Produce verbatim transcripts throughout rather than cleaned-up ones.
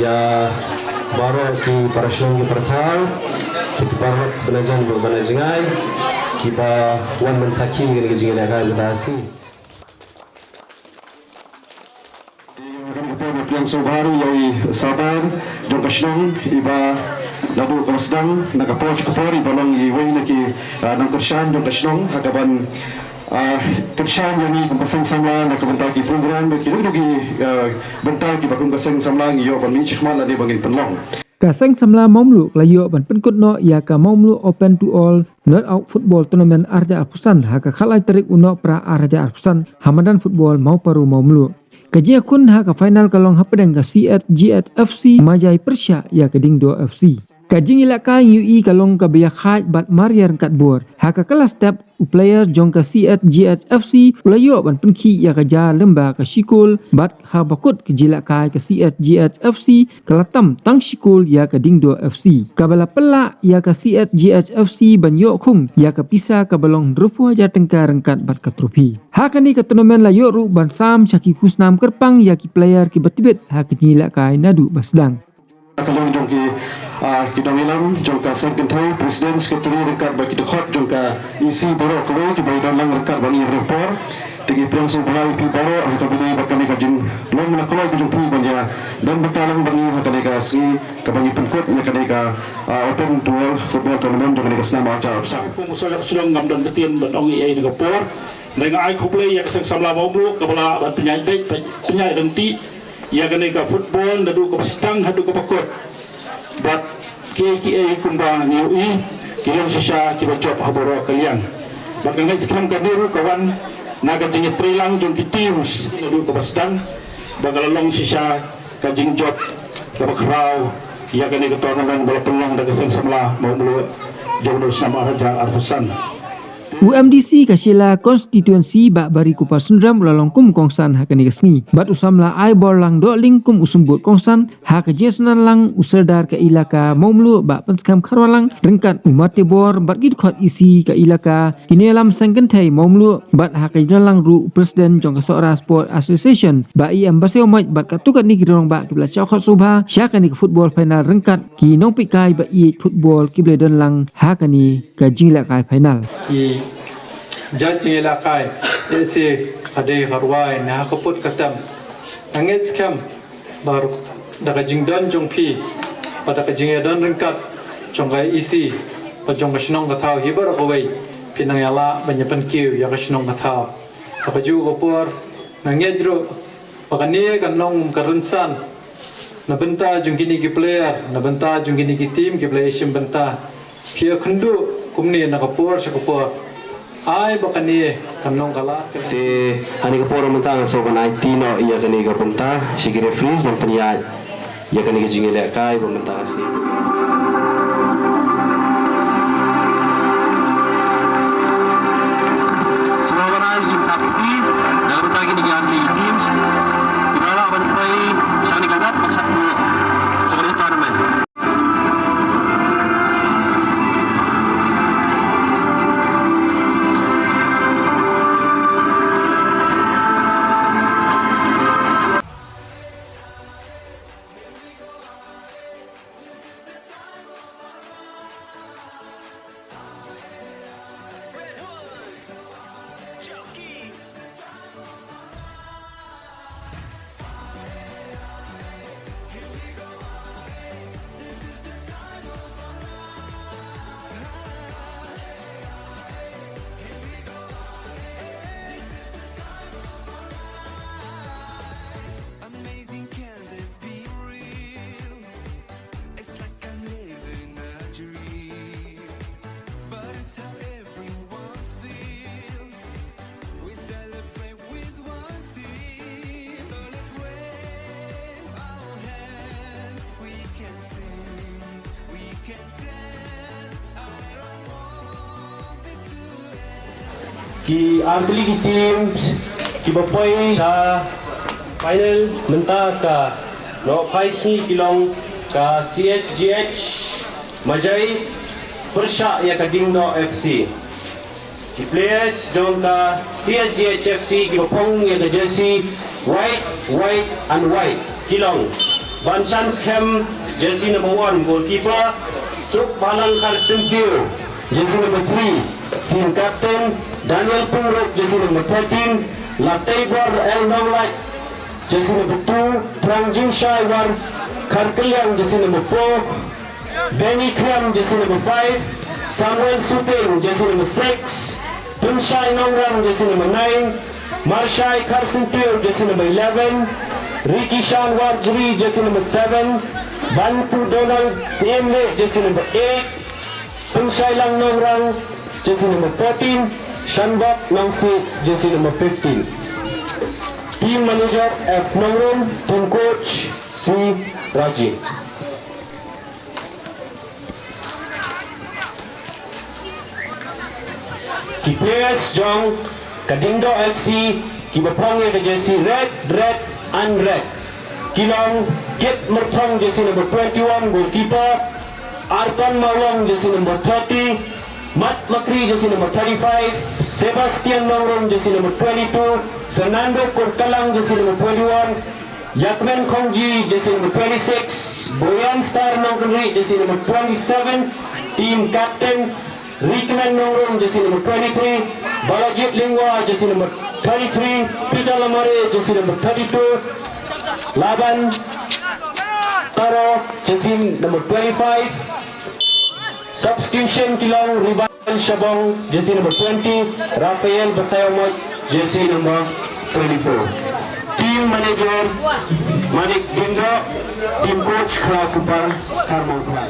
Ïa baroh ki para shnong ki para thaw, ki para lok bad na jan bad na jngai, kiba wan ban sakhi ïa kane ka jingïalehkai mynta ka sngi. Te ïa kane ka por nga pdiang sngewbha ruh ïa i Sordar jong ka shnong iba naduh kaba sdang na ka por sha ka por iba long iwei na ki, ah, nongkyrshan jong ka shnong ha kaban, ah, kyrshan ïa ngi kum ka seng samla na ka bynta ki program bad ki dei ki, ah, bynta kiba kum ka seng samla ngi ïoh ban mih shakhmat lane ba ngin pynlong. Ka seng samla Mawmluh ka la ïoh ban pynkut noh ïa ka Mawmluh Open to All Knockout Football Tournament ar hajar arphew san ha ka khatlai tarik u Nohprah ar hajar arphew san ha madan football Mawparu Mawmluh. Ka jingïakhun ha ka final ka long hapdeng ka C S G H F C Majai pyrshah ïa ka Dingdoh F C. Ka jingïalehkai ngi ïohi ka long kaba ïakhaid bad mar ïa ryngkat bor. Ha ka kylla step u player jong ka C S G H F C u la ïoh ban pynkhih ïa ka jar lyngba ka shikul bad haba kut ka jingïalehkai ka C S G H F C ka la tam tang shikul ïa ka Dingdoh F C. Kaba la pynlah ïa ka C S G H F C ban ïoh khung ïa ka pisa kaba long hynriewphew hajar tyngka ryngkat bad ka trophy. Ha kane ka tournament la ïoh ruh ban sam sha ki khusnam kyrpang ïa ki player kiba tbit ha ka jingïalehkai naduh ba sdang. Ka long jong ki, ah, ki nongïalam jong ka seng kynthei, president, secretary ryngkat bad ki dkhot jong ka E C baroh kawei kiba ïadon lang ryngkat bad ngi ha kane ka por. Te ngi pdiang sngewbha ïa phi baroh ha kaba ïadei bad kane ka jinglong na kloi ka jong phi ban ïadon bynta lang bad ngi ha kane ka sngi kaba ngi pynkut ïa kane ka, ah, Open to All Football Tournament jong kane ka snem ar hajar arphew san. Kum u Sordar ka shnong ngam don ktien ban ong ei ei ha kane ka por. Hynrei nga ai khublei ïa ka seng samla Mawmluh kaba la ban pynïaid beit, pynïaid ryntih ïa kane ka football naduh kaba sdang haduh kaba kut. Bad kiei kiei kumba ngi ïohi ki long shisha kiba jop ha baroh ka liang. Bad nga ngeit skhem kane ruh ka wan na ka jingïatreilang jong ki teams naduh kaba sdang. Bad ka la long shisha ka jingjop kaba khraw ïa kane ka tournament ba la pynlong da ka seng samla Mawmluh jong u snem ar hajar arphew san. U M D C ka Shella Constituency Bah Barikupar Sunrem u la long kum u kongsan ha kane ka sngi. Bad u samla Aiborlang Dohling kum u symbud kongsan ha ka jingïasnohlang u Sordar ka Elaka Mawmluh Bah Pynskhem Kharwalang ryngkat u Mate Bor bad ki dkhot E C ka Elaka, ki nongïalam seng kynthei Mawmluh bad ha ka jingïalang ruh u President jong ka Sohra Sport Association Bah E M Basaiawmoit bad katto katne ki rangbah kiba la shah khot sngewbha sha kane ka football final ryngkat ki nongpeitkai ba ïeit football kiba la ïadon lang ha kane ka jingïalehkai final. Ki jait jingïalehkai, eh, sa ka dei ka rwai ne ha ka put ka tem. Nga ngeit skhem ba da ka jingdon jong phi bad da ka jingïadon ryngkat jong ka E C bad jong ka shnong ka thaw hi baroh kawei phin nang ïalah ban ïa pynkiew ïa ka shnong ka thaw. Ha kajuh ka por nga ngeit ruh ba kane kan long ka rynsan na bynta jong kine ki player, na bynta jong kine ki team kiba la ïashim bynta. Phi ïakynduh kumne na ka por sha ka por. Ai ba kane kan long ka lad ka. Te ha kane ka por mynta nga sngewbha ban aiti noh ïa kane ka bynta sha ki referees ban pynïaid ïa kane ka jingïalehkai ba mynta ka sngi. Sngewbha ban ai jingïathuh ïa ka bynta kine ki artylli ki teams kiba la lah ban poi sha kane ka wat ba khatduh sha kane ka tournament. Amazing, can this be real? It's like I'm living a dream. But it's how everyone feels. We celebrate with one theme. So let's wave our hands. We can sing, we can dance. I don't want this to end. Ki artylli ki teams kiba poi sha final mynta ka Nohphaisngi ki long ka C S G H Majai pyrshah ïa ka Dingdoh F C. Ki players jong ka C S G H F C kiba phong ïa ka jersey white, white and white ki long Banshan Skhem, jersey number one, goalkeeper. Sukbhalang Kharsyntiew, jersey number three, team captain. Daniel Pyngrope, jersey number thirteen. Lateibor L Nonglait, jersey number two. Thrang Jingshai Warkharkylliang, jersey number four. Benny Kriam, jersey number five. Samuel Suting, jersey number six. Pynshai Nongrang, jersey number nine. Marshai Kharsyntiew, jersey number eleven. Rikishan Warjri, jersey number seven. Bantu Donald Tiemle, jersey number eight. Pynshailang Nongrang, jersey number fourteen. Shanbok Nongsi, jersey number fifteen. Team manager F Nongrum, team coach C Raji. Ki players jong ka Diengdoh F C kiba phong ïa ka jersey red, red and red ki long Kit Myrthong, jersey number twenty-one, goalkeeper. Arton Mawlong, jersey number thirty. Mat Makri, jersey number thirty-five. Sebastian Nongrum, jersey number twenty-two. Fernando Kurkalang, jersey number twenty-one. Yakmen Khongji, jersey number twenty-six. Boyan Star Nongkynrih, jersey number twenty-seven, team captain. Rikmen Nongrum, jersey number twenty-three. Balajit Lingwa, jersey number thirty-three. Peter Lamare, jersey number thirty-two. Laban Taro, jersey number twenty-five. Substitution ki long Riban Shabong, jersey number twenty, Raphael Basaiawmoit, jersey number twenty-four. Team manager Manik Diengdoh, team coach Khlaw Kupar, Kharmongthlai.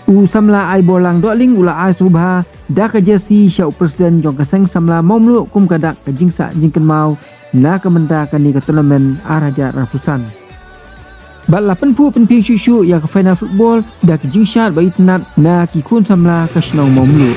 U samla Aiborlang Dohling u la ai sngewbha da ka jersey sha u president jong ka seng samla Mawmluh kum ka dak ka jingsah jingkynmaw na ka bynta kane ka tournament ar hajar arphew san. Bad la pynphuh pynphieng shuh shuh ïa ka final football da ki jingshad ba itynnat na ki khun samla ka shnong Mawmluh.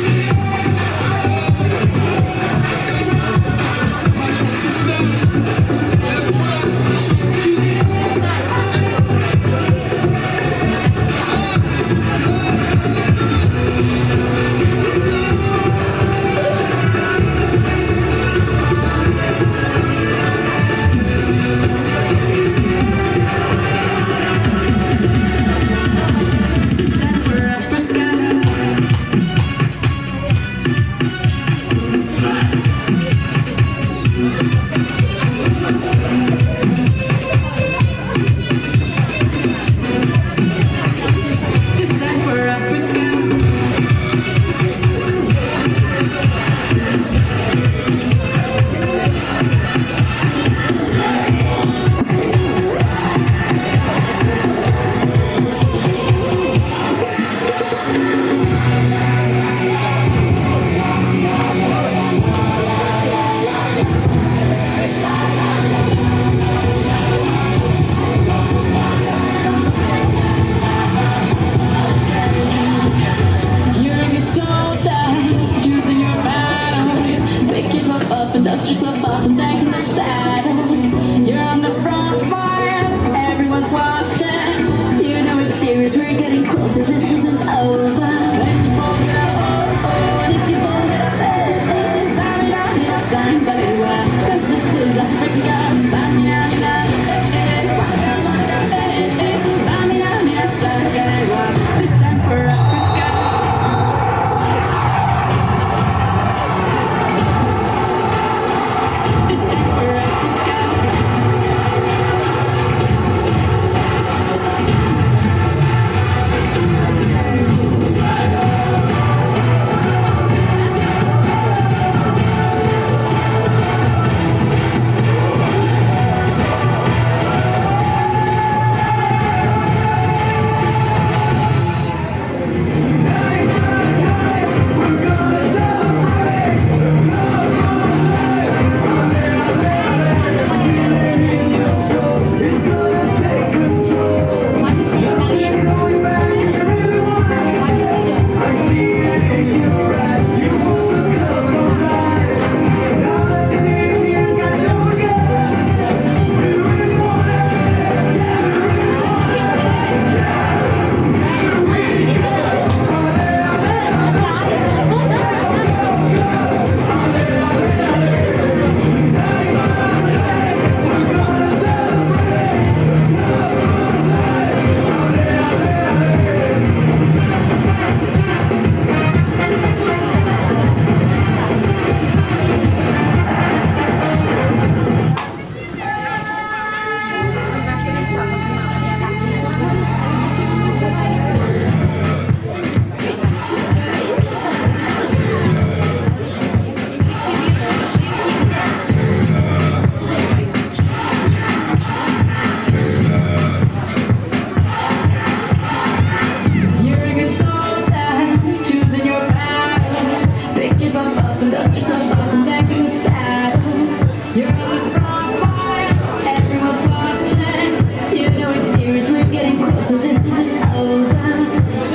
You're in the front line, everyone's watching. You know it's serious, we're getting closer, this isn't over.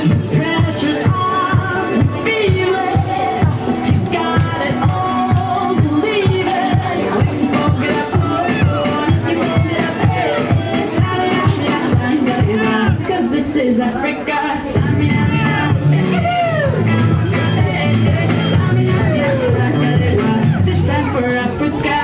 The pressure's on, feel it. You got it all, believe it. When you won't get up, oh, oh, you won't get up, eh, eh. Tell me I'm not, 'cause this is Africa. This time for Africa.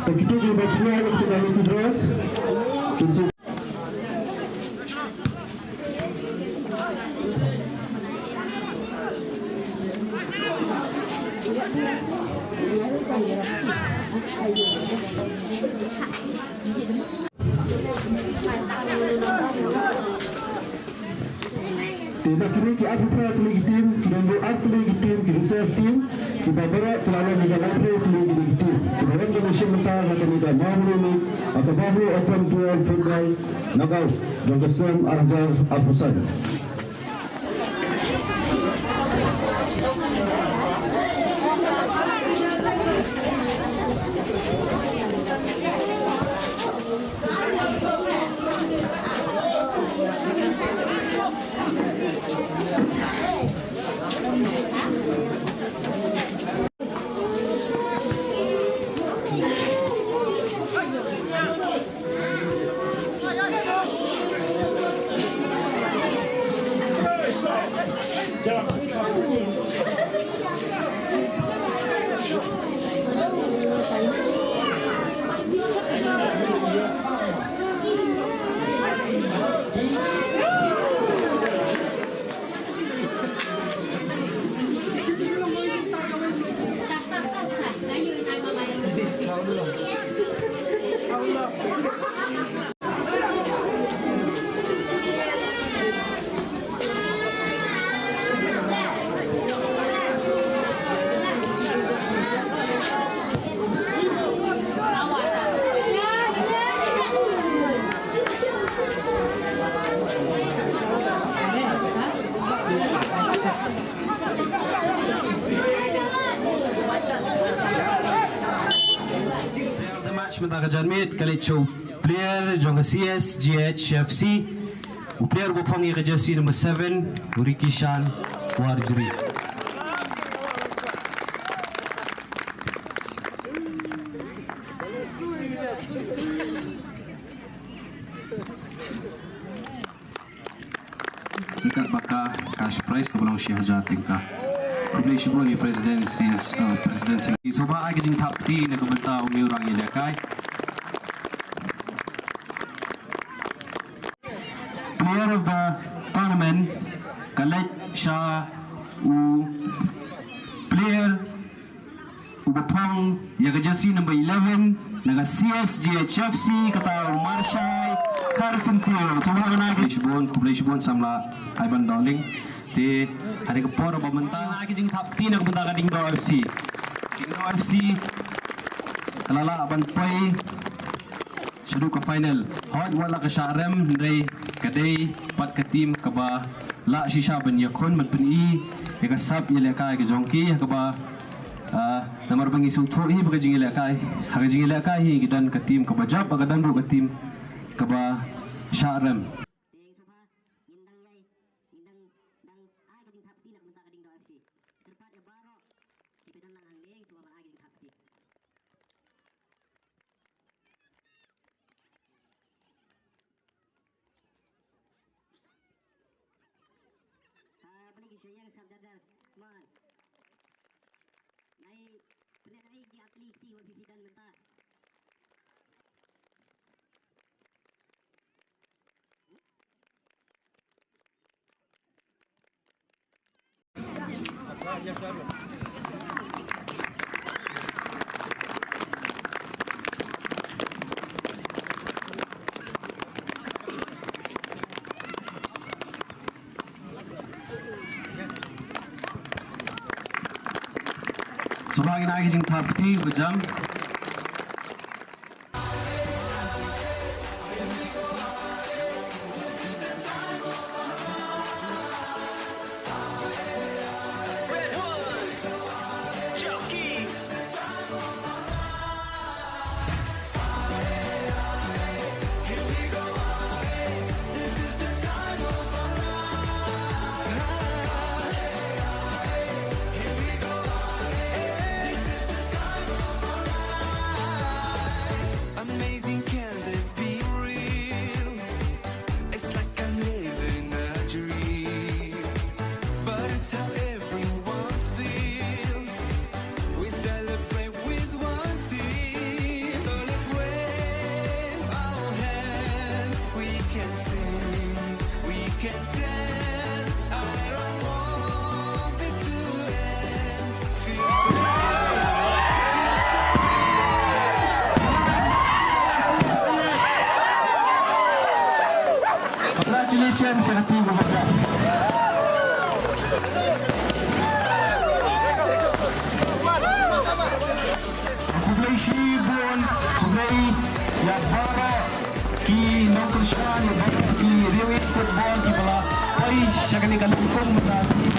Kito kiba pynlong ïa kito ki draws. Te na kine ki arphew phra tylli ki team, ki don ruh ar tylli ki team, ki reserve team, kiba baroh ki la long kiba laiphew tylli ki team. Kiba wan ban ïashim bynta ha kane ka Mawhynrei League, ha ka Mawhynrei Open Dual Football Knockout jong ka snem ar hajar arphew san. Mynta ka janmiet ka leit sha u player jong ka C S G H F C, u player uba phong ïa ka jersey number seven, u Ricky Shan Warjri. Ryngkat bad ka cash prize kaba long shi hajar tyngka. Khublei shibun ïa President, uh, President Sing. Sngewbha ai ka jingthap kti na ka bynta u Newrang Ïalehkai. Player of the tournament ka leit sha u player uba phong ïa ka jersey number eleven na ka C S G H F C, kata u Marshai Kharsyntiew. Sngewbha ban ai khublei shibun, khublei shibun samla Ivan Darling. Te ha kane ka por ba mynta ai ka jingthap kti na ka bynta ka Diengdoh F C. Diengdoh F C ka la lah ban poi shaduh ka final. Hooid, wat la ka shah rem, hynrei ka dei pat ka team kaba lah shisha ban ïakhun, ban pyni ïa ka sap ïalehkai ka jong ki, ha kaba, ah, namar ba ngi sngewthuh hi ba ka jingïalehkai, ha ka jingïalehkai hi ngi don ka team kaba jop, ka don ruh ka team kaba shah rem. Ngin dang ïai, ngin dang, dang ai ka jingthap kti na ka bynta ka Diengdoh F C. Kyrpad ïa baroh kiba don lang hangne, sngewbha ban ai ka jingthap kti. Ah, balei ki shu ïeng sngap jar jar? Come on. Nai, pynleh nai ki atli kti wat phi phi don mynta. Sngewbha ngin ai ka jingthap kti ba jam. Amazing, can this be real? It's like I'm living a dream, but it's how everyone feels. We celebrate with one thing, so let's wave our hands. We can sing, we can dance. I don't want this to end. Feel so good, feel so good. Congratulations, ïa ka team kaba jop. Khublei shibun, khublei ïa baroh ki nongkyrshan, ïa baroh ki riew ïing football kiba la poi sha kane ka lympung mynta sngi.